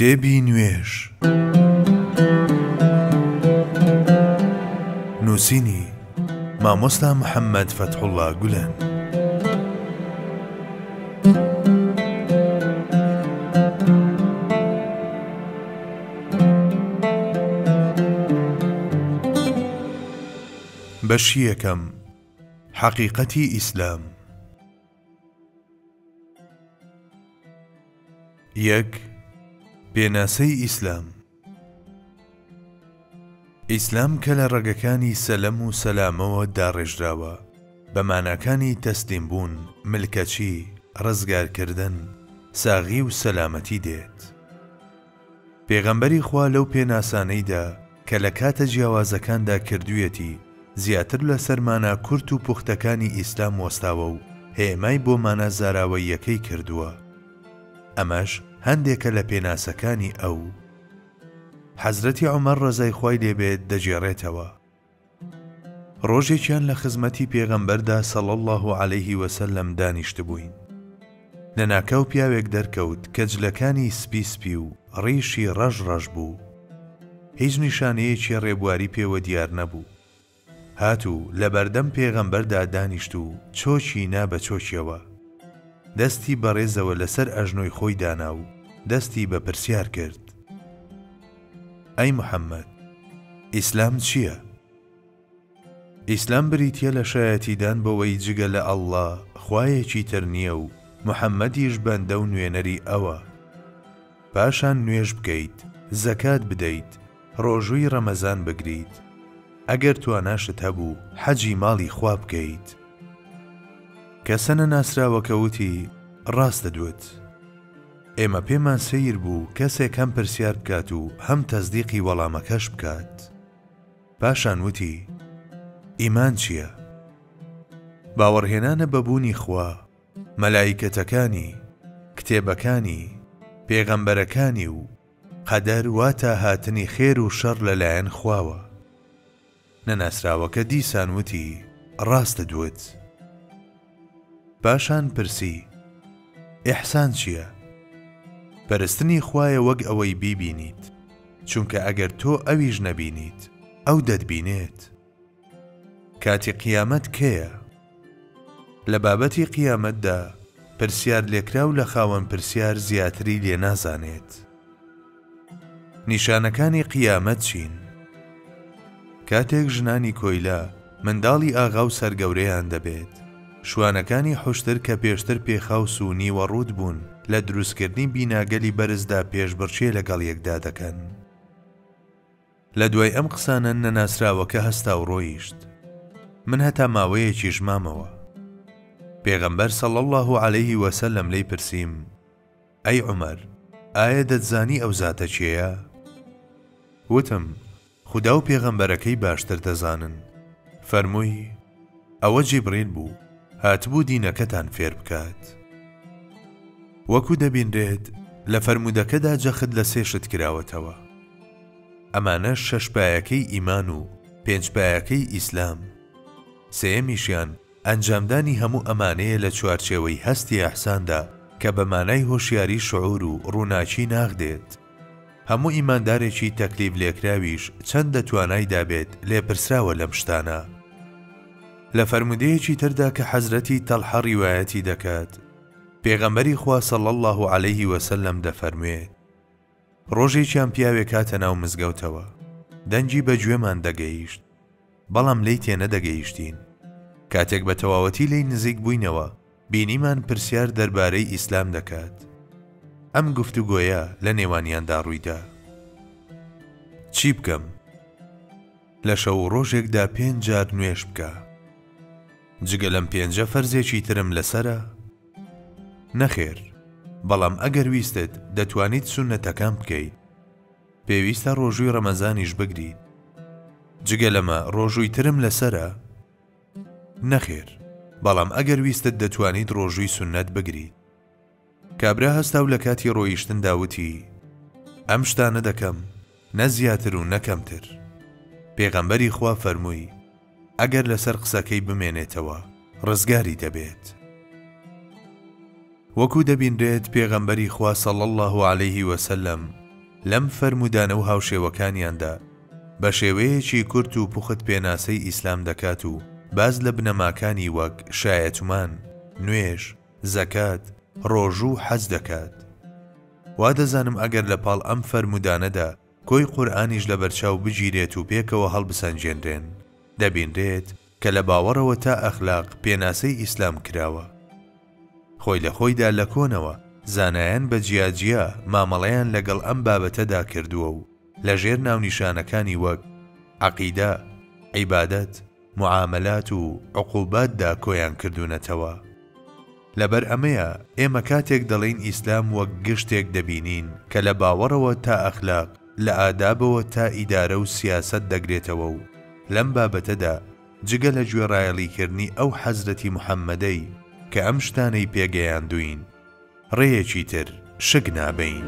کتێبی نوێژ. نووسینی، مامۆستا محەممەد فەتحوڵڵا گولەن. بەشی یەکەم، حەقیقەتی ئیسلام. یەک، پێناسەی ئیسلام. ئیسلام کە لە ڕەگەکانی سەلەم و سەلامەوە داڕێژراوە، بە ماناکانی تەسلیمبوون، ملکەچی، ڕزگارکردن، ساغی و سەلامەتی دێت. پێغەمبەری خوا لەو پێناسانەیدا کە لە کاتە جیاوازەکاندا کردوویەتی زیاتر لەسەر مانا کورت و پوختەکانی ئیسلام وەستاوە و هێمای بۆ مانا زاراوەییەکەی کردووە. ئەمەش هەندێکە لە پێناسەکانی ئەو. حەزرەتی عومەر ڕەزای خوای لێ بێت دەگێڕێتەوە. ڕۆژێکیان لە خزمەتی پێغەمبەردا صلی اللە علیه وسلم دانیشتبووین. لەناکاو پیاوێک دەرکەوت کە جلەکانی سپی سپی و ڕیشی ڕەش ڕەش بوو. هیچ نیشانەیەکی ڕێبواری پێوە دیار نەبوو. هات و لەبەردەم پێغەمبەردا دانیشت و چۆکی نا بە چۆکیەوە. دەستی بەڕێزەوە لەسەر ئەژنۆی خۆی دانا و دەستی بە پرسیار کرد. ئەی محەممەد، ئیسلام چییە؟ ئیسلام بریتییە لە شایەتیدان بەوەی جگە لە اللە خوایەکی تر نییە و محەممەدیش بەندە و نوێنەری ئەوە. پاشان نوێژ بکەیت، زەکات بدەیت، ڕۆژووی ڕەمەزان بگریت، ئەگەر تواناشت هەبوو حەجی ماڵی خوا بکەیت. کەسە نەناسراوەکە وتی، ڕاستت وت. ئێمە پێمان سەیر بوو کەسێک هەم پرسیار بکات و هەم تەسدیقی وەڵامەکەش بکات. پاشان وتی، ئیمان چییە؟ باوەڕهێنانە بە بوونی خوا، مەلائیکەتەکانی، کتێبەکانی، پێغەمبەرەکانی و قەدەر واتە هاتنی خێر و شەڕ لەلایەن خواوە. نەناسراوەکە دیسان وتی، ڕاستت وت. پاشان پرسی، ئیحسان چییە؟ پەرستنی خوایە وەک ئەوەی بیبینیت، چونکە ئەگەر تۆ ئەویش نەبینیت، ئەو دەتبینێت. کاتی قیامەت کەیە؟ لە بابەتی قیامەتدا پرسیارلێکراو لە خاوەن پرسیار زیاتری لێ نازانێت. نیشانەکانی قیامەت چین؟ کاتێک ژنانی کۆیلە منداڵی ئاغا و سەرگەورەیان دەبێت، شوانەکانی حوشتر کە پێشتر پێخاوس و نیوەڕووت بوون لە دروستکردنی بیناگەلی بەرزدا پێشبڕکێ لەگەڵ یەکدا دەکەن. لە دوای ئەم قسانە نەناسراوەکە هەستا و ڕۆیشت. من هەتا ماوەیەکیش مامەوە. پێغەمبەر صلی اللە علیه وسلم لێی پرسیم، ئەی عومەر ئایا دەتزانی ئەو زاتە کێیە؟ وتم، خودا و پێغەمبەرەکەی باشتر دەزانن. فەرمووی، ئەوە جیبڕیل بوو هاتبوو دینەکەتان فێر بکات. وەکو دەبینرێت لە فەرموودەکەدا جەخت لە سێ شت کراوەتەوە. ئەمانەش شەش پایەکەی ئیمان و پێنج پایەکەی ئیسلام. سێیەمیشیان ئەنجامدانی هەموو ئەمانەیە لە چوارچێوەی هەستی ئیحساندا کە بە مانای هۆشیاری شعور و ڕووناکی ناخ دێت. هەموو ئیماندارێکی تەکلیف لێکراویش چەند دە توانایدا بێت لێپرسراوە لەم شتانە. لە فەرموودەیەکی تردا کە حەزرەتی تەڵحە ڕیوایەتی دەکات پێغەمبەری خوا صلی اللە علیه وسلم دەفەرموێت، ڕۆژێکیان پیاوێک هاتە ناو مزگەوتەوە، دەنگی بە گوێمان دەگەیشت، بەڵام لێی تێنەدەگەیشتین. کاتێک بە تەواوەتی لێی نزیک بووینەوە، بینیمان پرسیار دەربارەی ئیسلام دەکات. ئەم گفتوگۆیە لە نێوانیاندا ڕوویدا. چی بکەم؟ لە شەو و ڕۆژێکدا پێنج جار نوێژ بکە. جگە لەم پێنجە فەرزێکی ترم لەسەرە؟ نەخێر، بەڵام ئەگەر ویستت دەتوانیت سوننەتەکان بکەیت. پێویستە ڕۆژووی ڕەمەزانیش بگریت. جگە لەمە ڕۆژووی ترم لەسەرە؟ نەخێر، بەڵام ئەگەر ویستت دەتوانیت ڕۆژووی سوننەت بگریت. کابرا هەستا و لە کاتی ڕۆیشتندا وتی، ئەم شتانە دەکەم، نە زیاتر و نە کەمتر. پێغەمبەری خوا فەرمووی، ئەگەر لەسەر قسەکەی بمێنێتەوە ڕزگاری دەبێت. وەکو دەبینرێت پێغەمبەری خوا صلی اللە علیه وسلم. لەم فەرموودانە و هاوشێوەکانیاندا، بە شێوەیەکی کورت و پوخت پێناسەی ئیسلام دەکات و باس لە بنەماکانی وەک شایەتمان، نوێژ، زەکات، ڕۆژوو و حەج دەکات. وا دەزانم ئەگەر لە پاڵ ئەم فەرموودانەدا کۆی قورئانیش لەبەرچاو بگیرێت و پێکەوە هەڵبسەنگێنرێن، دەبینرێت کە لە باوەڕەوە تا ئەخلاق پێناسەی ئیسلام کراوە. خۆی لە خۆیدا لە کۆنەوە زانایان بە جیا جیا مامەڵەیان لەگەڵ ئەم بابەتەدا کردووە و لە ژێر ناونیشانەکانی وەک، عەقیدە، عیبادەت، موعامەلات و عقوباتدا کۆیان کردوونەتەوە. لەبەر ئەمەیە ئێمە کاتێک دەڵێین ئیسلام وەک گشتێک دەبینین کە لە باوەڕەوە تا ئەخلاق، لە ئادابەوە تا ئیدارە و سیاسەت دەگرێتەوە و لەم بابەتەدا جگە لە گوێڕایەڵیکردنی ئەو حەزرەتی محەممەدەی کە ئەم شتانەی پێ گەیاندووین، ڕێیەکی تر شک نابەین.